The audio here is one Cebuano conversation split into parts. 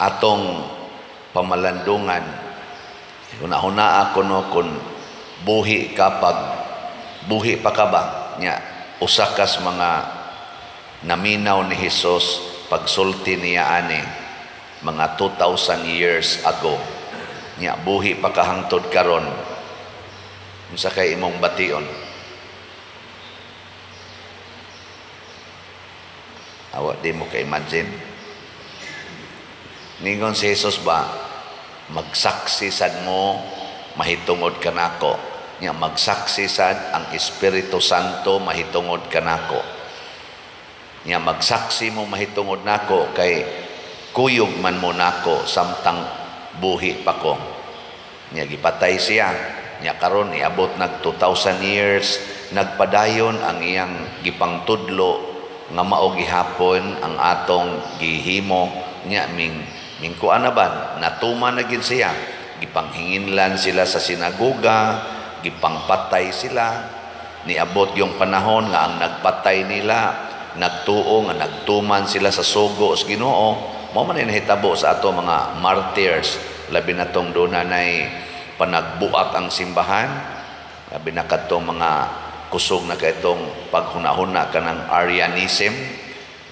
Atong pamalandungan, huna-huna ako, no, kung buhi ka, pag buhi pa ka ba nya, usa kas mga naminaw ni Hesus pagsulti niya ani mga 2,000 years ago, nya buhi pa ka hangtod karon, unsa kay imong bation? Awa, di mo ka imagine. Ningon si Jesus ba, "Magsaksi sad mo mahitungod kanako." Nya magsaksi sad ang Espiritu Santo mahitungod kanako. Nya magsaksi mo mahitungod nako kay kuyog man mo nako samtang buhi pa ko. Nya gipatay siya. Nya karon niabot nag 2000 years, nagpadayon ang iyang gipangtudlo nga mao gihapon ang atong gihimo. Nya ming mingkuan na ba, natuman na gid siya. Gipanghinginlan sila sa sinagoga, gipangpatay sila. Niabot yung panahon nga ang nagpatay nila nagtuo nga nagtuman sila sa sugo sa Ginoo. Mao man nahitabo sa ato mga martyrs, labi na tong doon nay panagbuak ang simbahan, labi na kadtong mga kusog na kaitong paghunahuna kanang Arianism,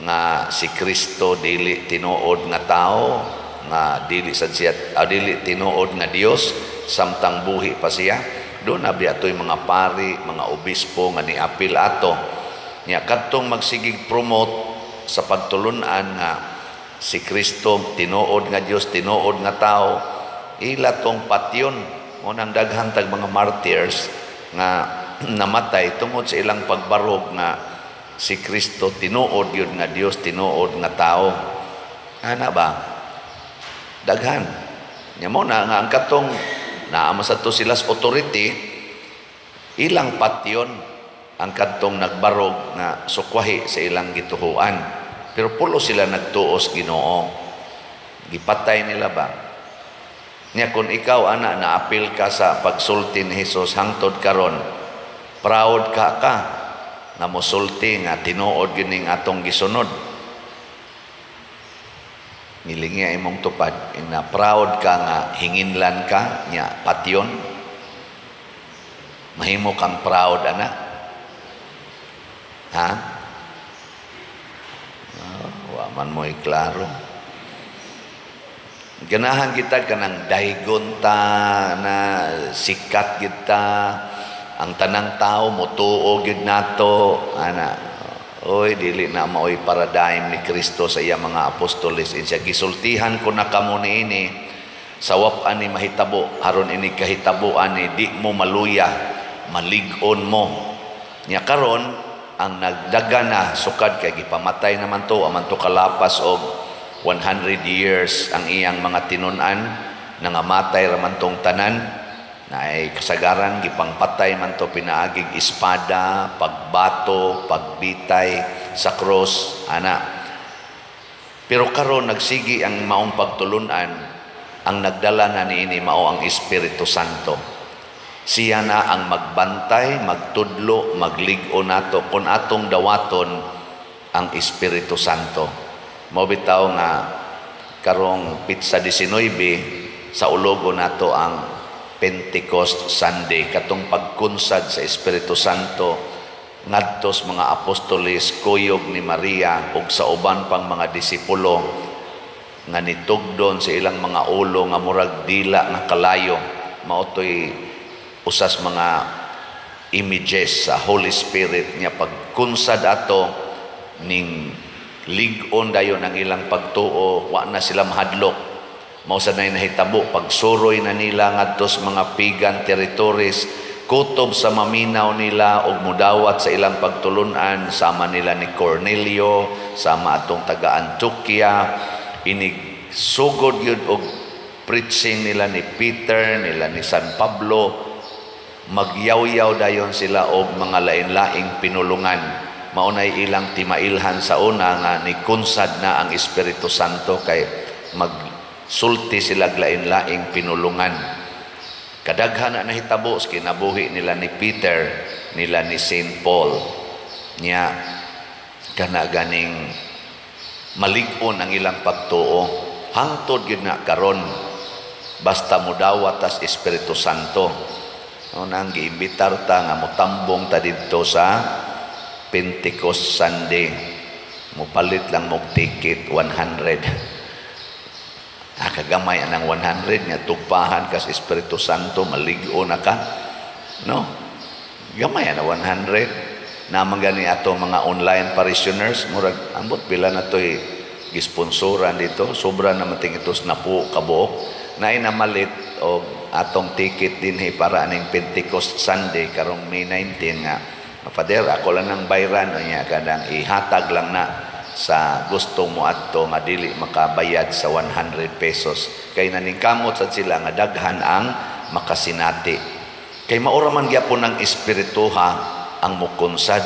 nga si Kristo dili tinuod nga tao, nga dili sad siya, dili tinuod nga Dios samtang buhi pa siya. Doon na biya to'y mga pari, mga obispo nga niapil ato. Nya kadtong magsigig promote sa pagtulunan nga si Kristo tinuod nga Dios, tinuod nga tao, ila tong patyon. Mo nang daghan tag mga martyrs nga namatay tungod sa ilang pagbarog nga si Kristo tinuod yun nga Dios, tinuod nga tao. Ana ba? Daghan. Nya mo na nga ang katong naa man sa to sila sa authority, ilang patyon ang kadtong nagbarog nga sukwahi sa ilang gituhuan. Pero pulo sila nagtuos Ginoo. Gipatay nila ba? Nya kung ikaw ana naapil ka sa pagsulti ni Hesus hangtod karon, proud ka ka nga mosulti nga tinuod gining atong gisunod. Ngilingi imong tupad, ina proud ka nga hinginlan ka nya patyon. Mahimo kang proud ana. Ha? Oh, wa man mo klaro. Ganahan kita kanang daygon ta na sikat kita, ang tanang tao motuo gyud nato ana. Oy, dili na maoy paradigm ni Kristo sa iya mga apostoles. Insa, "Gisultihan ko na kamo niini sa wa pa ani mahitabo, aron ini kahitabo ani di mo maluya, malig-on mo." Nya karon ang nagdaga na sukad kay gipamatay naman to, aman to kalapas og 100 years ang iyang mga tinun-an, nangamatay raman tong tanan na ay kasagaran gipangpatay man to pinaagig espada, pagbato, pagbitay sa cross ana. Pero karon nagsigi ang maong pagtulunan. Ang nagdala na niini mao ang Espiritu Santo. Siya na ang magbantay, magtudlo, maglig-o nato kung atong dawaton ang Espiritu Santo. Mao bitaw nga karong petsa 19 sa ulogo nato ang Pentecost Sunday, katong pagkunsad sa Espiritu Santo ngadto sa mga apostoles kuyog ni Maria ug sa uban pang mga disipulo nga nitugdon sa ilang mga ulo nga murag dila nga kalayo. Mao to'y usas mga images sa Holy Spirit nga pagkunsad ato ning lig-on dayon ang ilang pagtuo, wa na sila mahadlok. Mao sad nay nahitabo pagsuroy na nila ngadto sa mga pagan territories, kutob sa maminaw nila og mudawat sa ilang pagtulunan, sama nila ni Cornelio, sama atong taga Antioquia. Inig sugod yun og preaching nila ni Peter, nila ni San Pablo, magyawyaw dayon sila og mga lain-laing pinulungan. Mao nay ilang timailhan sa una nga ni kunsad na ang Espiritu Santo kay magsulti sila lain-laing pinulungan. Kadaghan na nahitabo sa kinabuhi nila ni Peter, nila ni Saint Paul. Nya kana ganing malig-on ang ilang pagtuo. Hangtod gyud na karon, basta mudawat tas Espiritu Santo, no? Nang giimbitar ta nga motambong ta didto sa Pentecost Sunday. Mopalit lang mog ticket, 100. Ah, kagamay anang 100 nga tugpahan kas Espiritu Santo, malig-o na ka, no? Gamay ana 100. Naman gani ato mga online parishioners, murag ambot pila na to'y gisponsoran dito. Sobra naman ting ito napo kabuok. Naay namalit og atong ticket dinhi para aning Pentecost Sunday karong May 19 nga, "Father, ako lang nang bayran." Unya kanang ihatag lang na sa gusto mo adto nga dili makabayad sa 100 pesos kay naningkamot sad sila nga daghan ang makasinati, kay maura man gyapon ang espiritu ha ang mukunsad,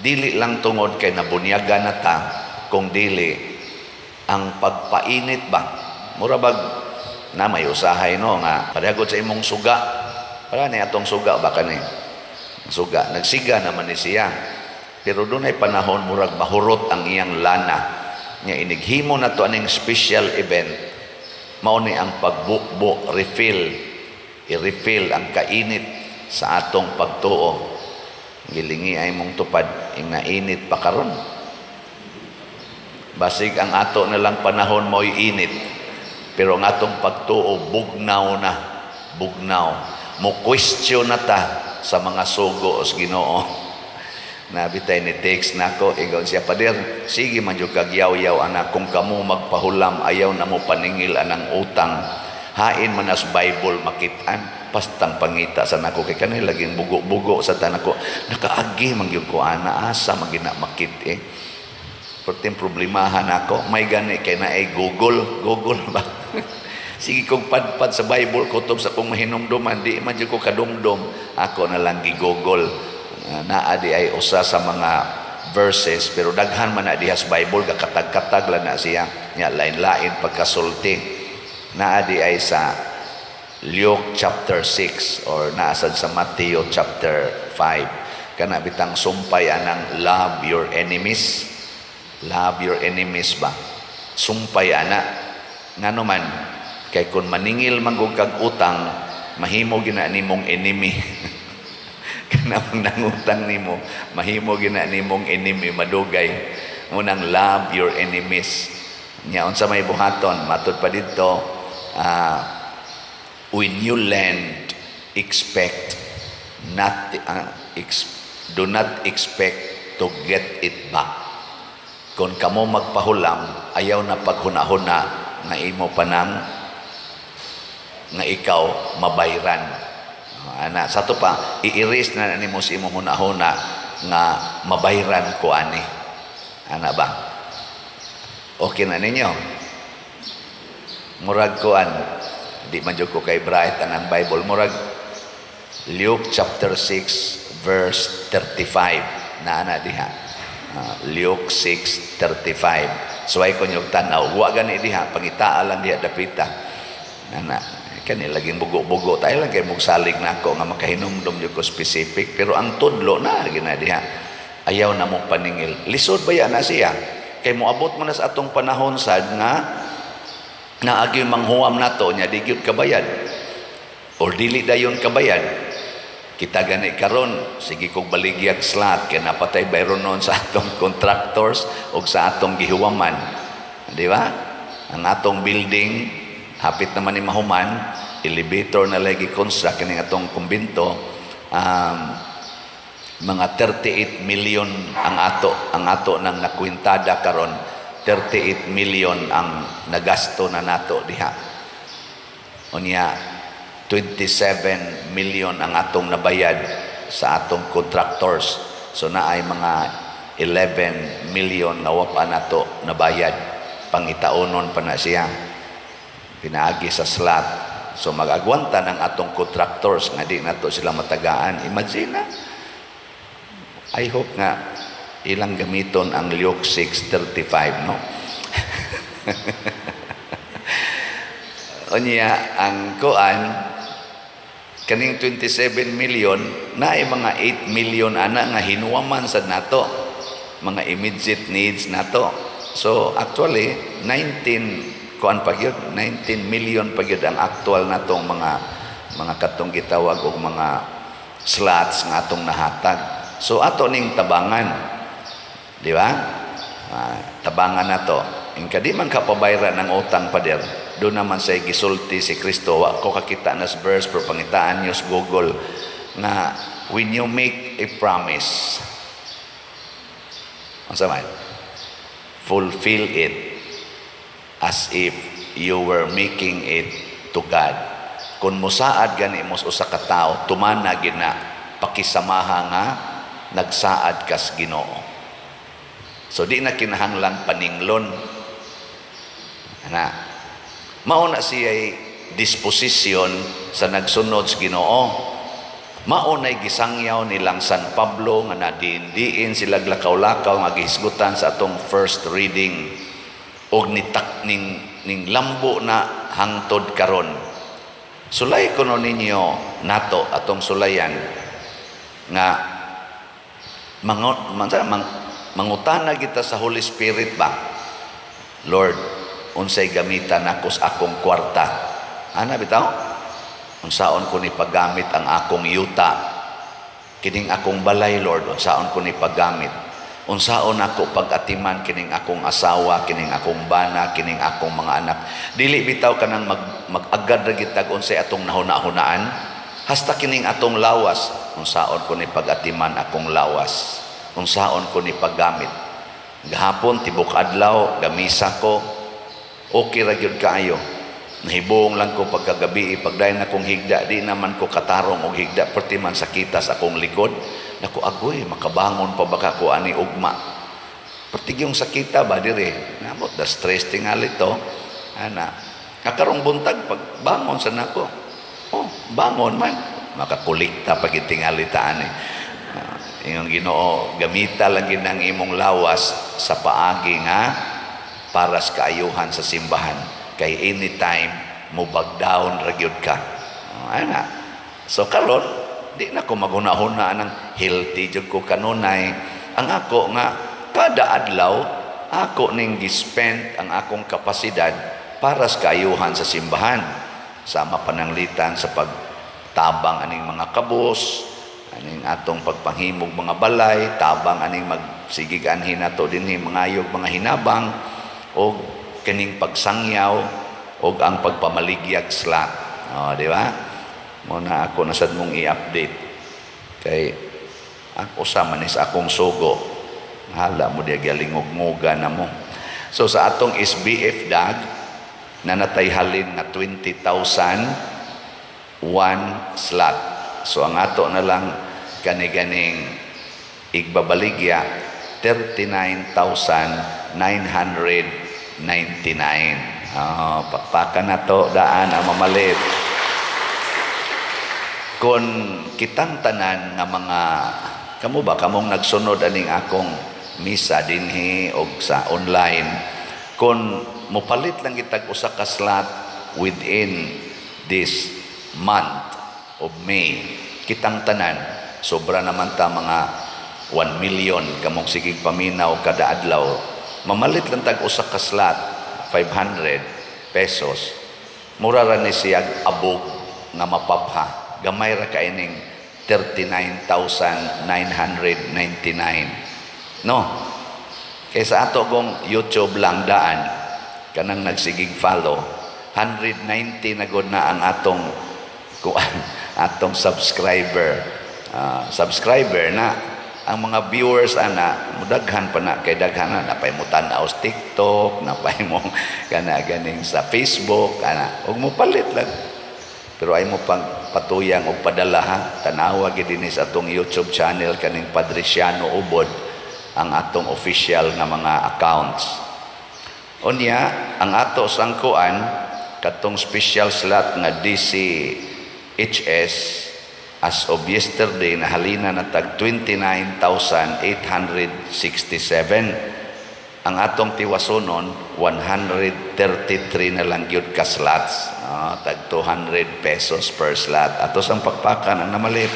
dili lang tungod kay nabunyagan na ta, kung dili ang pagpainit ba. Mura bag na may usahay, no, nga parehagod sa imong suga, para ni atong suga ba, kani suga nagsiga naman ni siya, pero dunay panahon murag mahurot ang iyang lana nya. Inighimo na to aning special event, mao ni ang pagbukbo, refill, i-refill ang kainit sa atong pagtuo. Gilingi ay mong tupad ing nainit pa karon. Basig ang ato na lang panahon mo'y init, pero ang atong pagtuo bugnaw na, bugnaw. Mo question na ta sa mga sugo sa Ginoo. Nabitay ni text nako, ingon siya, "Pader, sige man jud kag yaw-yaw anak, kung kamo magpahulam, ayaw na mo paningil anang utang. Hain man as Bible makitaan." Pastang pangita sa nako kay kanil laging bugo-bugo sa tanako. Nakaagi man gyud ko ana, asa man gina makit eh. Perting problemahan ako, may gani kay naay Google, Google ba? Sige kong padpad sa Bible kutob sa kong mahinumduman, di man jud ko kadumdum. Ako na lang gi-Google. Naa di ay usa sa mga verses, pero daghan man na diha sa Bible, kakatag-katag lang na siya nya, lain-lain pagkasulti. Naa di ay sa Luke chapter 6 or naasad sa Matthew chapter 5, kana bitang sumpay anang "Love your enemies." "Love your enemies" ba, sumpay ana. Ngano man? Kay kung maningil man gud kag utang, mahimo gina nimong enemy. Kanang nangutang nimo, mahimo gina nimong enemy madugay. Unang "Love your enemies" nya, unsa may buhaton? Matud pa didto, when you lend, expect not do not expect to get it back. Kung kamo magpahulam, ayaw na paghuna-huna nga imo pa nang nga ikaw mabayran ana. Sa to pa, i-erase na nimo sa imong hunahuna nga mabayran ko ani ana ba. Okay na ninyo? Murag kuan, di man jud ko kay bright anang Bible, murag Luke chapter 6 verse 35 na ana diha. Luke 6:35. So ay ko nyog tan-aw, wa gani diha, pangitaa lang diha dapita ana. Kani laging bugo-bugo tayo lang kay mugsalig nako nga makahinumdom jud ko specific, pero ang tudlo na gina diha, ayaw na mo paningil. Lisod ba na siya kay moabot man na sa atong panahon sad nga naagi manghuwam nato nya di gyud kabayad or dili dayon kabayad. Kita gani karon, sige kog baligyag slot kay napatay bayron noon sa atong contractors og sa atong gihuwaman, di ba? Ang atong building hapit naman ni mahuman, elevator na lagi construct kining atong kumbinto. Mga 38 million ang ato nang nakwintada karon. 38 million ang nagasto na nato diha. Unya 27 million ang atong nabayad sa atong contractors, so naay mga 11 million nga wa pa nato nabayad. Pangitaonon pa na siya pinaagi sa slot. So mag-agwanta ng atong contractors nga di nato sila matagaan. Imagine na. I hope nga ilang gamiton ang Luke 6:35, no? Unya ang kuan, kaning 27 million na ay mga 8 million ana nga hinuwaman sad nato, mga immediate needs nato. So actually 19.8 kuan pa gyud, 19 million pa gyud ang actual natong mga katong gitawag og mga slots nga atong nahatag. So ato ning tabangan, di ba? Ah, tabangan nato. Inka di man kapabayra ng utang, pader. Doon naman sa gisulti si Kristo, wa ko kakita na sa verse, pero pangitaan niyo sa Google nga when you make a promise, unsa man? Fulfill it as if you were making it to God. Kung musaad gani mo sa usa ka tawo, tumana gid na pakisamaha nga nagsaad kas Ginoo. So di na kinahanglan paninglon. Ana. Mao na siya disposisyon sa nagsunod sa Ginoo. Mao na'y gisangyaw nilang San Pablo nga nadiin-diin sila lakaw-lakaw nga gihisgutan sa atong first reading og nitak ning lambo na hangtod karon. Sulay kuno ninyo nato atong sulayan nga mangutana kita sa Holy Spirit ba? "Lord, unsay gamitan nako sa akong kwarta?" Ana bitaw? "Unsaon ko ni paggamit ang akong yuta? Kining akong balay, Lord, unsaon ko ni paggamit? Unsaon ako pag-atiman kining akong asawa, kining akong bana, kining akong mga anak?" Dili bitaw kanang mag-agad ra gitag unsay atong nahuna-hunaan. Hasta kining atong lawas, "Unsaon ko ni pag-atiman akong lawas? Unsaon ko ni paggamit?" Gahapon tibok adlaw gamisa ko. Okay ra gyud kaayo. Nahibong lang ko pagkagabi, pagdayon akong higda, di naman ko katarong og higda, perti man sakita sa akong likod. Naku, agoy, makabangon pa baka ko ani ugma? Perti yung sakita ba dire? Namot the stress tingali to. Ana. Kakarong buntag pag bangon sa nako. Oh, bangon man. Makakulikta pag itingali ta ani. Ingong Ginoo, gamita lang gid ang imong lawas sa paagi nga para sa kaayuhan sa simbahan. Kay anytime mo bag down ra gyud ka. Oh, ana. So karon di na ko maghuna-huna ng healthy jud ko kanunay. Ang ako nga kada adlaw ako ning gispend ang akong kapasidad para sa kaayuhan sa simbahan. Sama pananglitan sa pagtabang aning mga kabus, aning atong pagpanghimog mga balay, tabang aning magsigig anhin nato dinhi mangayog mga hinabang og kining pagsangyaw og ang pagpamaligyag slot. Oh, di ba? Mo na ako nasad mong i-update kay ako sa manis akong sugo. Hala mo diya galingog-nguga na mo. So sa atong SBF dag nanatay halin nga 20,000 one slot. So ang ato na lang kani-ganing igbabaligya, 39,999. Oh, pakpakan na to daan ang mamalit. Kung kitang tanan nga mga kamo ba, kamong nagsunod aning akong misa dinhi og sa online, kung mopalit lang kitag usa ka slot within this month of May, kitang tanan, sobra naman ta mga 1 million kamong sigig paminaw kada adlaw, mamalit lang tag usa ka slot, 500 pesos, mura ra ni siyag abog nga mapapha. Gamay ra kay ning 39,999, no? Kaysa ato kong YouTube lang daan, kanang nagsigig follow, 190 na gud na ang atong kuan, atong subscriber. Ah, subscriber na ang mga viewers ana mudaghan pa na kay daghan na napay mo tan-aw sa TikTok, napay mo kana ganing sa Facebook ana, ug mo palit lang. Pero ay mo pang patuyang og padala ha, tanawa gid dinhi sa atong YouTube channel kaning Padriciano Ubod, ang atong official nga mga accounts. Unya ang ato sangkuan katong special slot nga DCHS, as of yesterday nahalina na tag 29,867. Ang atong tiwasonon, 133 na lang gyud ka slots. Ah, tag 200 pesos per slot. Ato sang pakpakan ang namalit.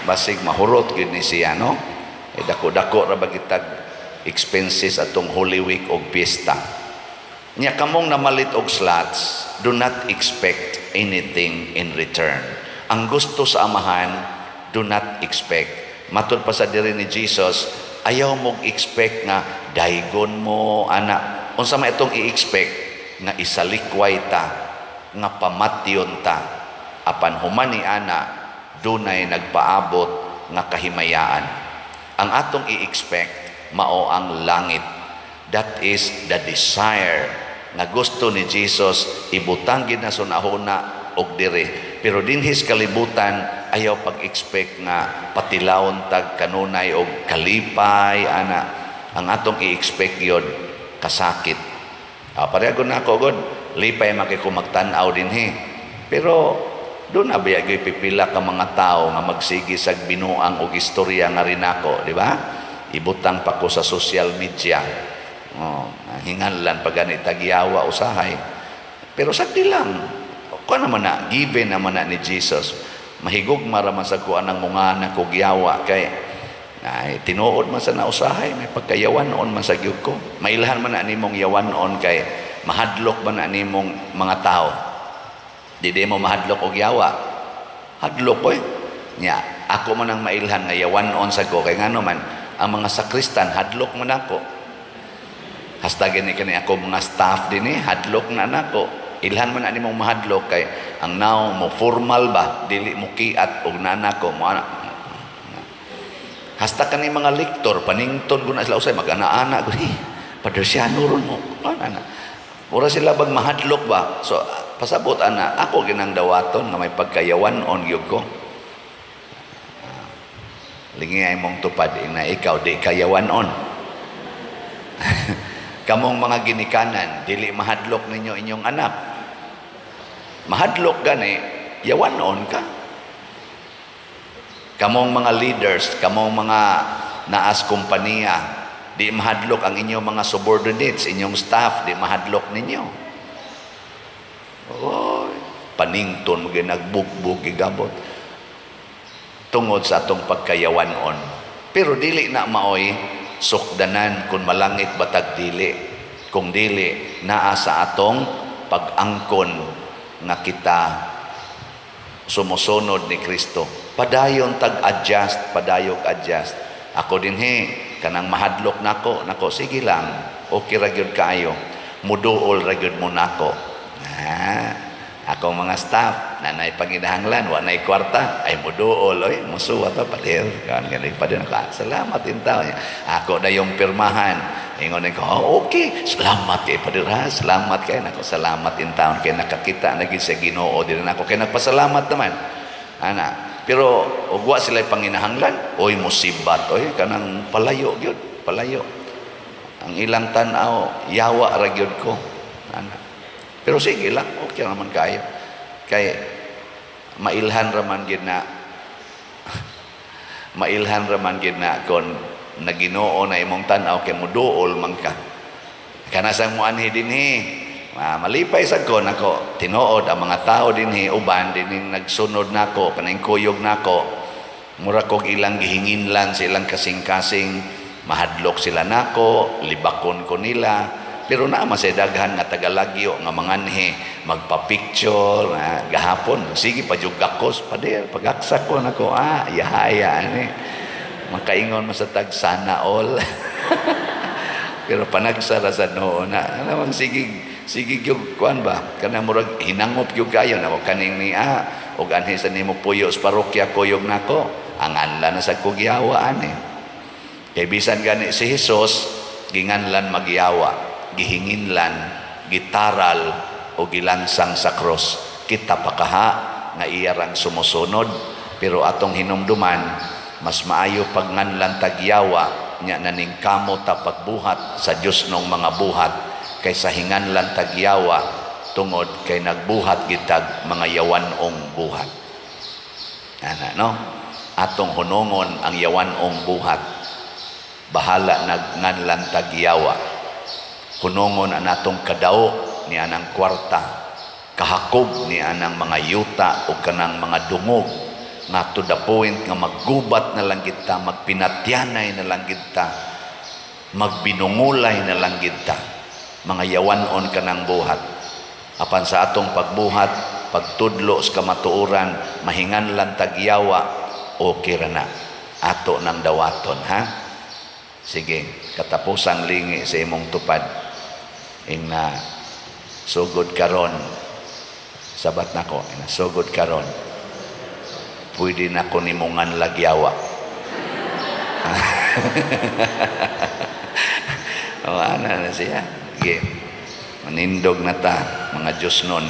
Basig mahurot gyud ni siya, no? Eh dako-dako ra ba kitag expenses atong Holy Week og piyesta. Nya kamong namalit og slots, do not expect anything in return. Ang gusto sa Amahan, do not expect. Matud pa sa diri ni Jesus, ayaw mo expect nga daygon mo ana. Unsa man itong i-expect nga isalikway ta, nga pamatyon ta. Apan human ni ana, dunay nagpaabot nga kahimayaan. Ang atong i-expect mao ang langit. That is the desire nga gusto ni Jesus ibutang gid na sunahuna og diri. Pero dinhi sa kalibutan, ayaw pag-expect nga patilawon tag kanunay og kalipay ana. Ang atong i-expect yun kasakit. Ah, pareho na ako god, lipay man kay ko magtan-aw dinhi. Pero duna ba gyud pipila ka mga tao nga magsige sag binuang og istorya nga rinako, di ba? Ibutang pa ko sa social media. Oh, hinganlan pa gani tagyawa usahay. Pero sagdi lang. Kuan naman na, given naman na ni Jesus. Mahigugma ra man sa kuan ang mga anak og yawa kay ay tinuod man sa nausahay, may pagkayawan-on man sa gyud ko. Mailhan man na nimong yawan-on kay mahadlok man na nimong mga tao. Di di mo mahadlok og yawa. Hadlok oy. Nya, ako man ang mailhan nga yawan-on sa ko kay ngano man ang mga sakristan hadlok man ako. Hasta gani kani ako mga staff dinhi, hadlok na nako. Ilhan man na nimong mahadlok kay ang naong mo formal ba, dili mo kiat og nana ko mo ana. Hasta kani mga lektor panington ko na sila usay mag-ana-ana ko, "Hey, Padersiano ron mo." Ana. Mura sila bag mahadlok ba. So pasabot ana, ako ginang dawaton nga may pagkayawan on gyud ko. Lingi ay mong tupad ina ikaw di kayawan on. Kamong mga ginikanan, dili mahadlok ninyo inyong anak. Mahadlok gani, yawan on ka. Kamong mga leaders, kamong mga naas kompanya, di mahadlok ang inyong mga subordinates, inyong staff, di mahadlok ninyo. Oy, panington mo ginagbugbog gigabot tungod sa atong pagkayawan-on. Pero dili na maoy sukdanan kung malangit batag dili. Kung dili, naa sa atong pag-angkon nga kita sumusunod ni Kristo. Padayon tag-adjust, padayog adjust. Ako dinhi, kanang mahadlok nako, nako sige lang, okay ra gyud kaayo. Muduol ra gyud mo nako. Ah, akong mga staff, nanay panginahanglan, wa nay kwarta, ay muduol, oy, musuwa ta pader. Kan gani pader nako. Ah, salamat intaw. Ako na yung pirmahan. Ingon ko, "Oh, okay, salamat kay pader ha, salamat kay nako, salamat intaw kay nakakita na gid sa Ginoo diri nako kay nagpasalamat naman." Ana, pero ug wa sila panginahanglan, oy musibat, oy kanang palayo gyud, palayo. Ang ilang tan-aw, yawa ra gyud ko. Ana. Pero sige lang, okay naman kayo. Kay mailhan raman gid na, mailhan raman gid na kon naginoo na imong tan-aw kay muduol man ka. Kanasang mo anhi dinhi, ah, malipay sad ko nako tinuod ang mga tao dinhi, uban dinhi nagsunod nako kaning kuyog nako, mura kog ilang gihinginlan sa ilang kasing-kasing, mahadlok sila nako, libakon ko nila. Pero naa man say daghan nga tagalagyo nga manganhi magpa-picture na gahapon sige pa jud gakos pader pagaksa ko nako, ah, yahaya ani makaingon man sa tag sana all. Pero panagsara sa noo na ano sige sige gyud kuan ba kana murag hinangop gyud kayo nako kaning ni ah og anhi sa nimo puyo sa parokya kuyog nako ang anla na sa kugyawa ani. Kay bisan gani si Jesus ginganlan magyawa, gihinginlan, gitaral o gilansang sa cross. Kita pakaha nga iya rang sumusunod, pero atong hinumduman mas maayo pagnganlan tagyawa nya naning kamo ta pagbuhat sa Dios nong mga buhat kaysa hinganlan tagyawa tungod kay nagbuhat gitag mga yawanong buhat. Ana no? Atong hunungon ang yawanong buhat. Bahala nagnganlan tagyawa. Hunungon ang atong kadao ni anang kwarta, kahakob ni anang mga yuta o kanang mga dungog nga to the point nga maggubat na lang kita, magpinatyanay na lang kita. Magbinungulay na lang gid ta. Mga yawanon kanang buhat. Apan sa atong pagbuhat, pagtudlo sa kamatuoran, mahinganlan tag yawa, okay ra na. Ato nang dawaton, ha? Sige, katapusang lingi sa imong tupad. Ingna, sugod karon. Sabat nako, ingna, sugod karon. Pwede na ko nimo nganlag yawa. O, ana na siya. Sige. Manindog na ta, mga Diyos nun.